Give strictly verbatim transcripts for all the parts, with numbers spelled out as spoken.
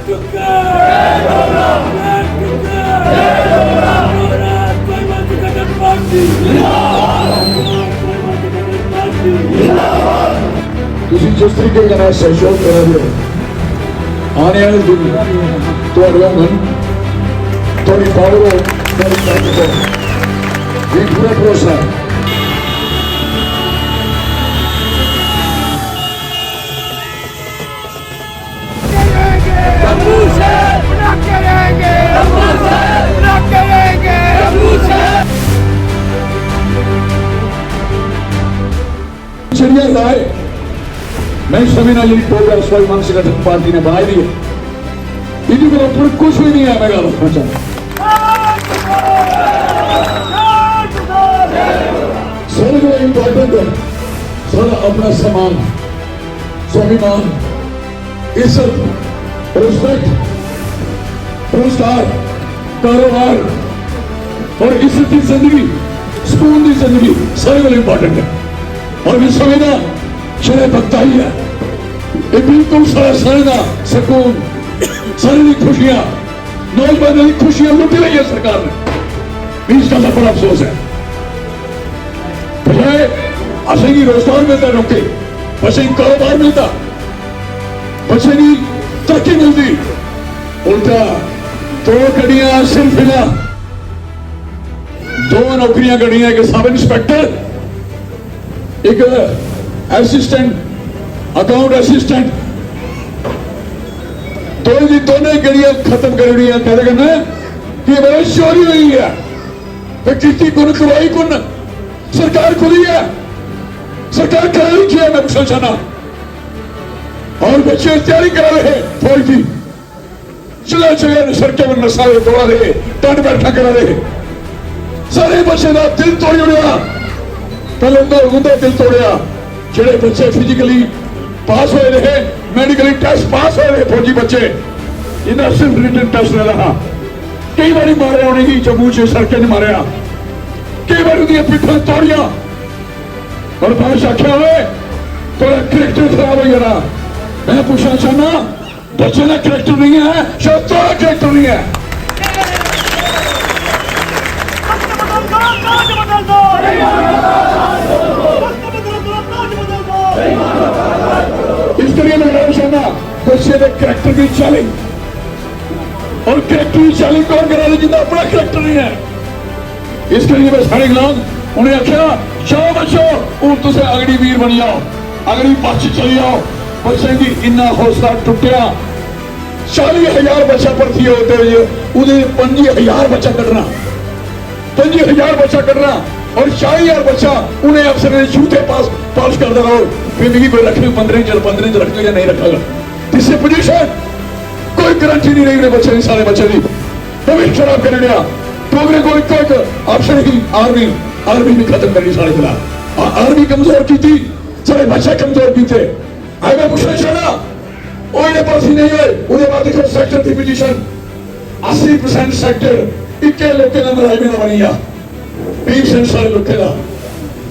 ਤੁਸੀਂ ਜਿਸ ਤਰੀਕੇ ਨਾਲ ਸਹਿਯੋਗ ਕਰ ਰਹੇ ਹੋ, ਆਉਣ ਵਾਲੇ ਦਿਨ ਤੁਹਾਡੇ ਹੋਣ, ਤੁਹਾਡੀ ਪਾਵਰ ਹੋ, ਤੁਹਾਡੀ ਤਾਕਤ ਹੋ, ਇਹ ਪੂਰਾ ਭਰੋਸਾ ਹੈ। चिड़िया राय, मैं इस समय ना यही प्रोग्राम स्वाभिमान संगठन पार्टी ने बनाई दी है। इनके ऊपर कुछ भी नहीं है, मैं गल रखना चाहता। सारे को इंपॉर्टेंट है, सारा अपना सम्मान, स्वाभिमान, इज्जत, रिस्पेक्ट, रोजगार, कारोबार और इज्जत की जिंदगी, सुकून की जिंदगी सारे को इंपॉर्टेंट है। और मैं समझदा, शरे भगता ही है, ये बिल्कुल सारा सारे का सुकून, सारे की खुशियां, नौजवानों की खुशियां लुट ली है सरकार ने। इस गल्ल का बड़ा अफसोस है। बजाय असेंगी रोजगार मिलदा, लोकें बच्चें गी कारोबार मिलदा, बच्चें गी तरक्की मिलदी, उल्टा दो कड़ियां सिर्फ इना दो नौकरियां कड़ियां, एक सब इंस्पेक्टर, एक असिस्टेंट, अकाउंट असिस्टेंट, दो दी दोनों कड़ियां खत्म करी ओड़ियां। कहदे कन्नै कि मेरे चोरी हुई है, ते कीती कुन, करवाई कुन? सरकार खुली है, सरकार कराई क्या? मैं पूछना चाहना। और बच्चे तैयारी करा रहे फौज की, जगह जगह सड़कें पर नशा दे दौड़ा रहे, टंड बैठा करा रहे। सारे बच्चे का दिल तोड़ी उड़िया। पहले तो उंदा दिल तोड़िया जेड़े बच्चे फिजिकली पास होए रहे, मेडिकली टेस्ट पास होए रहे फौजी बच्चे, इन्हें सिर्फ रिटन टेस्ट लेना हा। कई बारी मारे उनेंगी जम्मू च सड़कें च मारेआ, कई बारी उंदियां पिट्ठां तोड़ियां। और बादशाह आख्या हुए थोड़ा करेक्टर खराब हो जाना। मैं पूछना चाहना, बच्चे का करेक्टर नहीं है, शायद थोड़ा करेक्टर नहीं है। इस करिए मैं कहना चाहना, बच्चे के करेक्टर की चैलेंज और करेक्टर की चैलेंज कौन करा दे जिंदा अपना करेक्टर नहीं है। इस करिए मैं सारे गलांग उन्हें आख्या, जाओ बच्चो, हूं तुसें अग्निवीर बनी जाओ, अग्नि पक्ष चली जाओ। बच्चें दी इन्ना हौसला टुट्टिया। चाली हजार बच्चा भर्ती होते हुए उदे पंजी हजार बच्चा कड्ढना, पंजी हजार बच्चा कड्ढना और चाली हजार बच्चा उन्हें अफसरें दे जूते पास पालिश करदा रहो। फिर मिगी कोई रखने पंदरें च, पंदरें च रखने या नहीं रखा, दिस पोजीशन कोई गारंटी नहीं रही उन्हें बच्चे दी, सारे बच्चे दी। भविष्य खराब कर दिया। डोगरे को इक्को एक ऑप्शन ही आर्मी, आर्मी भी खत्म करनी सारे खिलाफ। आ-, आर्मी कमजोर की थी, सारे बच्चे कमजोर की थे। आई मैं पूछना चाहना, ओए पास ही नहीं होए, उन्हें बात देखो सेक्टर की पोजीशन अस्सी परसेंट सेक्टर इक्के लोकें का मराई में बनी गया। बीस परसेंट सारे लोकें का,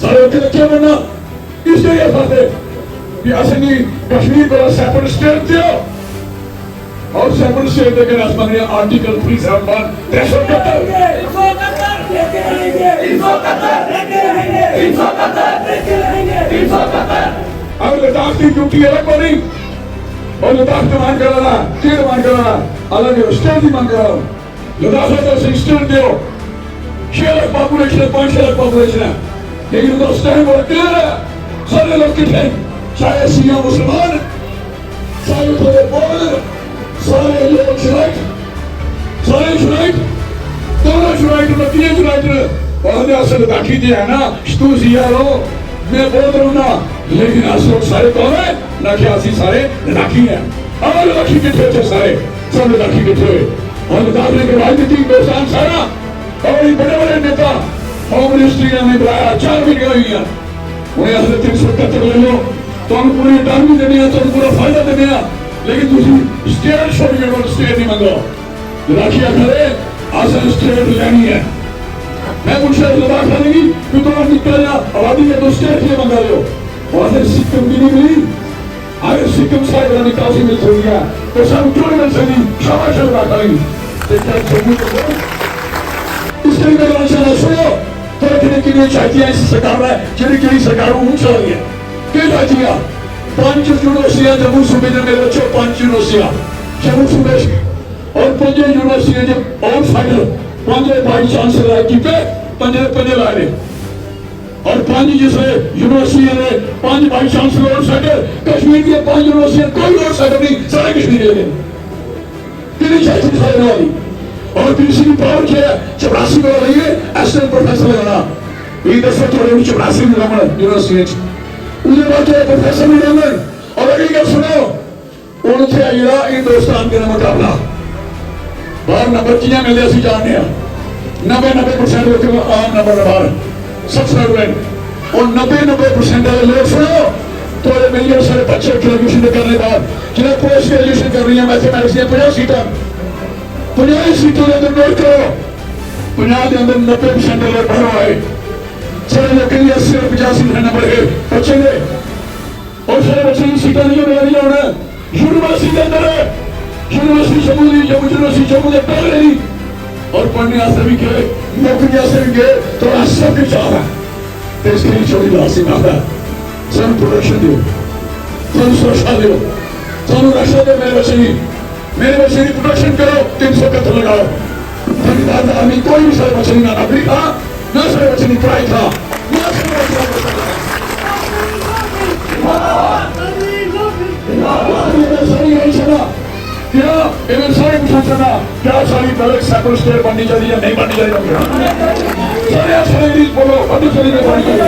सारे लोकें का क्या बनना? इसलिए फंसे कि असेंगी कश्मीर को सेपरेट स्टेट दियो और सेपरेट स्टेट देके अस मंगने आर्टिकल थ्री सेवन वन, तीन सौ इकहत्तर। और लद्दाख की ड्यूटी अलग बनी और लद्दाख डिमांड करा रहा, के डिमांड करा रहा, अलग स्टेट की मांग करा रहा। लद्दाख का सिस्टम दियो, छह लाख पॉपुलेशन है, पांच छह लाख पॉपुलेशन है, लेकिन उस टाइम बड़ा क्लियर है, सारे लोग कितने, चाहे शिया मुसलमान, सारे थोड़े बौद्ध, सारे लोग जुनाइट, सारे जुनाइट, दोनों जुनाइट, नदियां जुनाइट, और अस लद्दाखी जे है ना, तू शिया लो, मैं बौद्ध रहूंगा, लेकिन अस लोग सारे कौन है? ना क्या असी सारे लद्दाखी हैं। और लद्दाखी किट्ठे थे सारे, सब लद्दाखी किट्ठे हुए। और लद्दाख ने राजनीति हिंदुस्तान सारा, और ये बड़े बड़े नेता, होम मिनिस्ट्री ने हमें बुलाया, चार मीटिंग हुई है। उन्हें आखिर तीन सौ इकहत्तर ले लो, तो हम पूरी टाइम भी देने हैं, तो हम पूरा फायदा देने हैं, लेकिन तुम स्टेट छोड़ के स्टेट नहीं मंगो। लद्दाखी आखा दे, असें स्टेट लैनी है। मैं पूछा लद्दाख आह्ले गी, "तू तो निक्का जा आबादी है, तू स्टेट की मंगा रहे हो?" और आखदे, "सिक्किम की नहीं मिली।" अगर सिक्किम साढ़े कोला निक्का उसी मिल सकदी ऐ, तो सानू क्यों नहीं मिल सकती? शाबाश अल्लाह खाली। ते क्या जम्मू तो बोल? इसके लिए मेरा आशा ना सुनो। तो किने किने चाहती है इस सरकार में, जेड़ी केड़ी सरकार हूं चला रही है। के चाहती है? पांच यूनिवर्सिटियां जम्मू सूबे दे, मेरे बच्चों, पांच यूनिवर्सिटियां जम्मू सूबे च। और पंजे यूनिवर्सिटियां जो आउटसाइडर, पंजे वाइस चांसलर आए कीते, पंजे, पंजे ला रहे। और पांच जिसले यूनिवर्सिटी ने पांच वाइस चांसलर आउटसाइडर, कश्मीर के पांच यूनिवर्सिटी कोई आउटसाइडर नहीं, सारे कश्मीरी लगे। कितनी चाहती सारे वाली। और तीसरी पावर क्या है? चपरासी को लगे, असिस्टेंट प्रोफेसर लगाना। ये दसो थोड़े भी चपरासी में लगाना यूनिवर्सिटी में। उन्हें बात है प्रोफेसर में लगाना। और अगली गल सुनो, हुन उत्थे आई गेदा हिंदुस्तान कन्नै मुकाबला। बाहर नंबर कि'यां मिलदे असीं जानने आं। नब्बे नब्बे परसेंट लोकें दा आम नंबर ऐ बाहर, सत्तर परसेंट। और नब्बे नब्बे परसेंट आह्ले लोक सुनो, थोड़े मिलियन सारे बच्चे ग्रेजुएशन दे करने बाद, जिन्हें पोस्ट ग्रेजुएशन करनी है मैथमेटिक्स दियां पंजाह सीटां, पंजाह सीटों के अंदर नोट करो, पंजाह के अंदर नब्बे परसेंट लोग बाहरों आए। सारे लोकें दी अस्सी और पचासी नंबर है बच्चे दे। और सारे बच्चे दी सीटां नहीं होने वाली होना यूनिवर्सिटी के अंदर है। यूनिवर्सिटी जम्मू दी, जम्मू यूनिवर्सिटी जम्मू के पहले ही। और पढ़ने आस्तै भी गए, नौकरी आस्तै भी गए, तो सब कुछ आ रहा है। तो इसके लिए चौधरी लाल सिंह आता है। सानू प्रोटेक्शन दो, सानू सुरक्षा दो, सानू रक्षा दो मेरे बच्चे की। मेरे बच्चे की प्रोटेक्शन करो, तीन सौ इकहत्तर लगाओ। बलिदान आर्मी कोई भी सारे बच्चे नहीं ना नौकरी था, ना सारे बच्चे नहीं पढ़ाई था, ना सारे बच्चे नहीं सारी यही सुना। क्या इन्हें सारे कुछ सुना? क्या सारी पहले सेपरेट स्टेट बननी चाहिए या नहीं बननी चाहिए? सारे सारे रीत बोलो, बननी चाहिए, नहीं बननी चाहिए?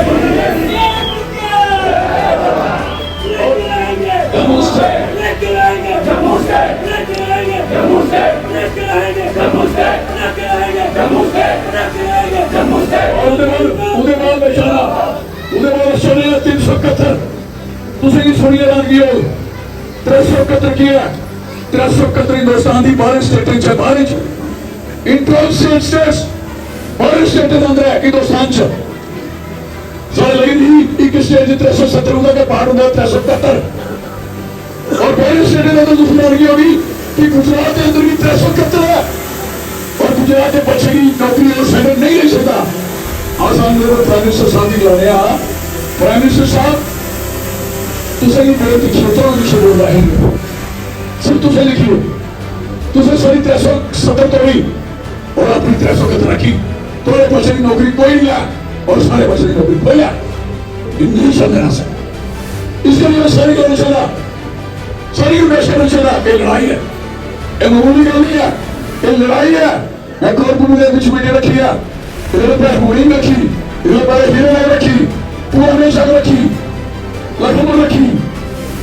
और उदे बाद, उदे बाद बेचारा, उदे बाद सुनिया तीन सौ इकहत्तर, तुसें की सुनिए राजगी हो, त्रै सौ इकहत्तर की है, त्रै सौ इकहत्तर हिंदुस्तान दी बारह स्टेटें च, बारह च, इन ट्वेल्व स्टेट, स्टेट्स, बारह स्टेटें दे अंदर है हिंदुस्तान च। साढ़े लगी नहीं, एक स्टेट च त्रै सौ सत्तर होंदा, के पार्ट होंदा त्रै सौ इकहत्तर। और पहले स्टेट में तो दूसरी लड़की होगी कि गुजरात के अंदर भी त्रै सौ इकहत्तर है और गुजरात के बच्चे की नौकरी और सेंटर नहीं ले सकता। आज हम लोग प्राइम मिनिस्टर साहब की लड़ने आ, प्राइम मिनिस्टर साहब, तुझे ये मेरे पीछे तो पीछे बोल रहे हैं, सिर्फ तुझे लिखियो, तुझे सारी त्रै सौ सत्तर तोड़ी और अपनी त्रै सौ इकहत्तर रखी। थोड़े बच्चे की नौकरी कोई नहीं लिया और सारे बच्चे की नौकरी कोई लिया। ये नहीं समझना सर। इसके लिए मैं सारी गल चला, सारी उम्मीद से चला, ये लड़ाई है, ये मामूली गल नहीं है, ये लड़ाई है। मैं कोरपुर के बीच मीटिंग रखी है, इधर पे हुड़ी रखी, इधर पे हीरे रखी, पुराने शहर रखी, लखनऊ रखी,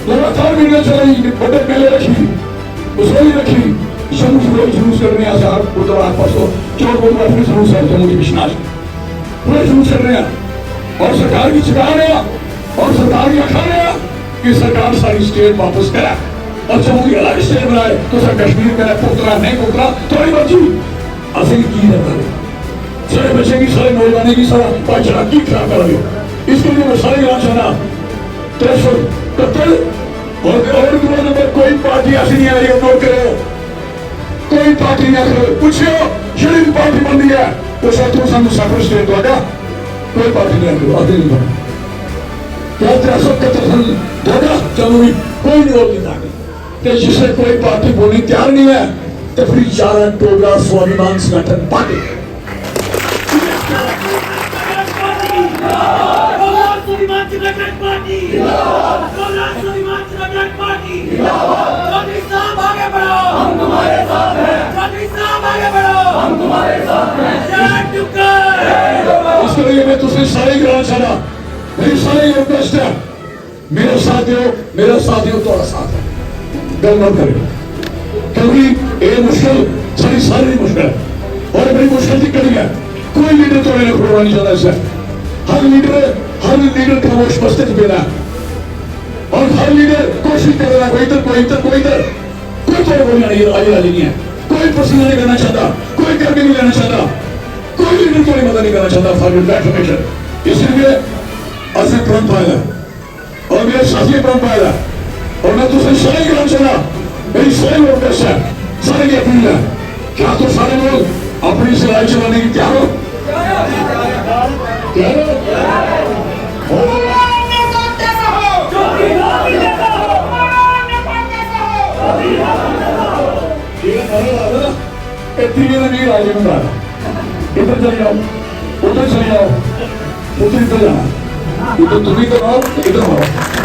लगातार मीटिंग चलाई, बड़े मेले रखी, उसमें रखी, जम्मू से लोग जुलूस करने आ साहब, गुरुद्वारा परसों, चौक गुरुद्वारा फिर जुलूस है, जम्मू के विश्वनाथ। पूरे जुलूस कर रहे हैं और सरकार की चुका रहे हैं और सरकार की आखा रहे हैं कि सरकार सारी स्टेट वापस करे और जम्मू की अलग स्टेट बनाए। तो सर कश्मीर करे, पुत्रा नहीं पुत्रा, थोड़ी मर्जी। असें की करना है? सारे बच्चे की, सारे नौजवानों की, सारा भाईचारा की खराब कर रहे हो। इसके लिए मैं सारे यहाँ चाहना त्रै सौ इकहत्तर और, और दो नंबर कोई पार्टी ऐसी नहीं आ रही है, नोट करो। कोई पार्टी नहीं आखिर पूछो, जेड़ी भी पार्टी बनती है, उस वक्त तुम सानू सेपरेट स्टेट दोगा, कोई पार्टी नहीं आखिर, आखिर नहीं बना। क्या त्रै सौ इकहत्तर सन दोगा? चलो भी कोई नहीं बोल नहीं। ते जिससे कोई पार्टी बोलने तैयार नहीं है, तो फिर यारा टोला स्वाभिमान संगठन पार्टी। चौधरी साहब आगे बढ़ो। हम तुम्हारे साथ हैं। चौधरी साहब आगे बढ़ो। हम तुम्हारे साथ हैं। जय डुग्गर। इसके लिए मैं तुझे सारे ग्राम सभा, मेरी सारी रिक्वेस्ट है, मेरा साथ दो, मेरा साथ दो, थोड़ा साथ है। गल मत करो, क्योंकि ये मुश्किल सारी, सारी मुश्किल है और बड़ी मुश्किल की घड़ी है। कोई लीडर तो मेरे को नहीं जाना है। हर लीडर, हर लीडर खामोश मस्ते च बेरा है और हर लीडर कोशिश कर रहा है, कोई इधर, कोई इधर, कोई इधर, कोई तो बोलना नहीं, राजी राजी नहीं है। कोई पसीना नहीं करना चाहता, कोई गर्मी नहीं लेना चाहता, कोई लीडर को मदद नहीं करना चाहता। फॉर योर इन्फॉर्मेशन, इसलिए असें प्रण पाया और मेरे साथी प्रण पाया और मैं तुझे शाही करना चाहता। मेरी सही कोशिश है, सारे की अपील है, क्या तुस सारे लोग अपनी इस लड़ाई चलाने की तैयार हो? तैयार हो? ये नारा ला रहे ना, ये तीनों ने नहीं राजी में डाला। इधर चले जाओ, उधर चले जाओ, उधर इधर जाना, इधर तुम इधर आओ, इधर आओ।